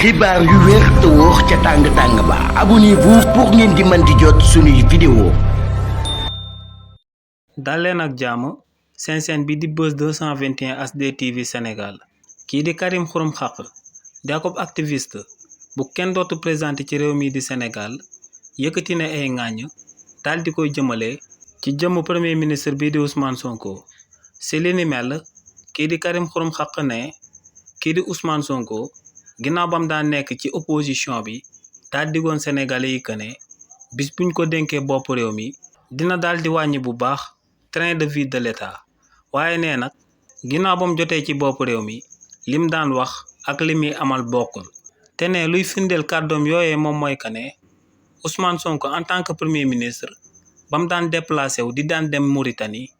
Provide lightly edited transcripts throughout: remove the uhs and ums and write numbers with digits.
xibaar yu wér te wóor ca tàng-tàng ba abonnez-vous pour ngeen di mën di jot suñuy vidéo. daleen ak jàmm seen chaîne bi di Buzz 221 HD TV Sénégal. kii di Karim Xurum Xaq di ab activiste bu kenn dootu présenté ci réew mi di Sénégal yëkkati na ay ŋàññ daal di koy jëmale ci jëmm premier ministre bi di Ousmane Sonko. si li ni mel kii di Karim Xurum Xaq ne kii di Ousmane Sonko ginnaaw bam daan nekk ci opposition bi daal digoon Sénégalais yi que ne bis buñ ko dénkee bopp réew mi dina daal di wàññi bu baax train de vie de l'État. waaye nee nag ginnaaw bam jotee ci bopp réew mi lim daan wax ak li muy amal bokkul. te ne luy firndeel kàddoom yooyee moom mooy que ne Ousmane Sonko en tant que premier ministre bam daan déplacé wu di daan dem Mauritanie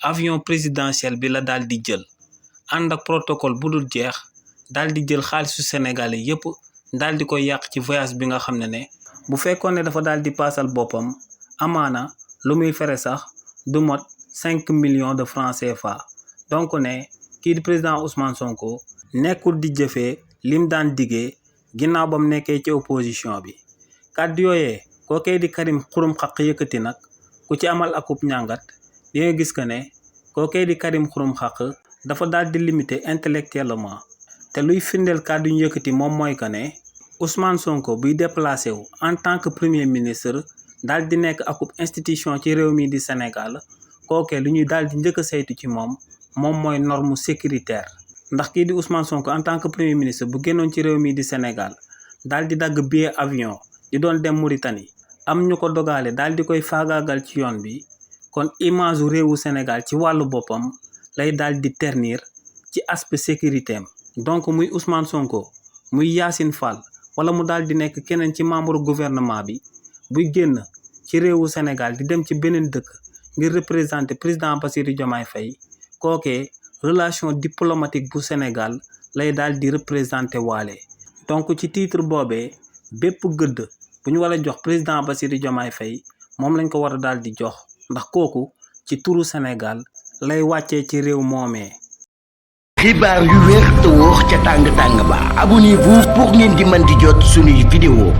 avion présidentiel bi la daal di jël ànd ak protocole bu dul jeex. daal di jël xaalisu Sénégalais yépp daal di koy yàq ci voyage bi nga xam ne bu fekkoon ne dafa daal di paasal boppam amaana lu muy fere sax du mot 5 millions de francs CFA. donc ne kii di président Ousmane Sonko nekkul di jëfee lim daan diggee ginnaaw ba mu nekkee ci opposition bi. kàddu yooyee kookee di Karim Xurum Xaq yëkkati nag ku ci amal akub ñàngat di nga gis que ne kookee di Karim Xurum Xaq dafa daal di limité intellectuellement. te luy firndeel kàddu ñu yëkkati moom mooy que ne Ousmane Sonko buy déplacé wu en tant que premier ministre daal di nekk akub institution ci réew mi di Sénégal kookee lu ñuy daal di njëkk a saytu ci moom mooy norme sécuritaire. ndax kii di Ousmane Sonko en tant que premier ministre bu génnoon ci réew mi di Sénégal daal di dagg billet avion di doon dem Mauritanie am ñu ko dogaale daal di koy faagaagal ci yoon bi kon image u réewu Sénégal ci wàllu boppam lay daal di ternir ci aspect sécurité am. donc muy Ousmane Sonko muy Yacine Fall wala mu daal di nekk keneen ci membre gouvernement bi buy génn ci réewu Sénégal di dem ci beneen dëkk ngir représenter président Bassirou Diomaye Faye kookee relation diplomatique bu Sénégal lay daal di représenter waale. donc ci titre boobee bépp gëdd bu ñu war a jox président Bassirou Diomaye Faye moom lañ ko war a daal di jox ndax kooku ci turu Sénégal lay wàccee ci réew moomee. xibaar yu wér te wóor ca tàng-tàng ba abonnez-vous pour ngeen di mën di jot suñuy vidéo.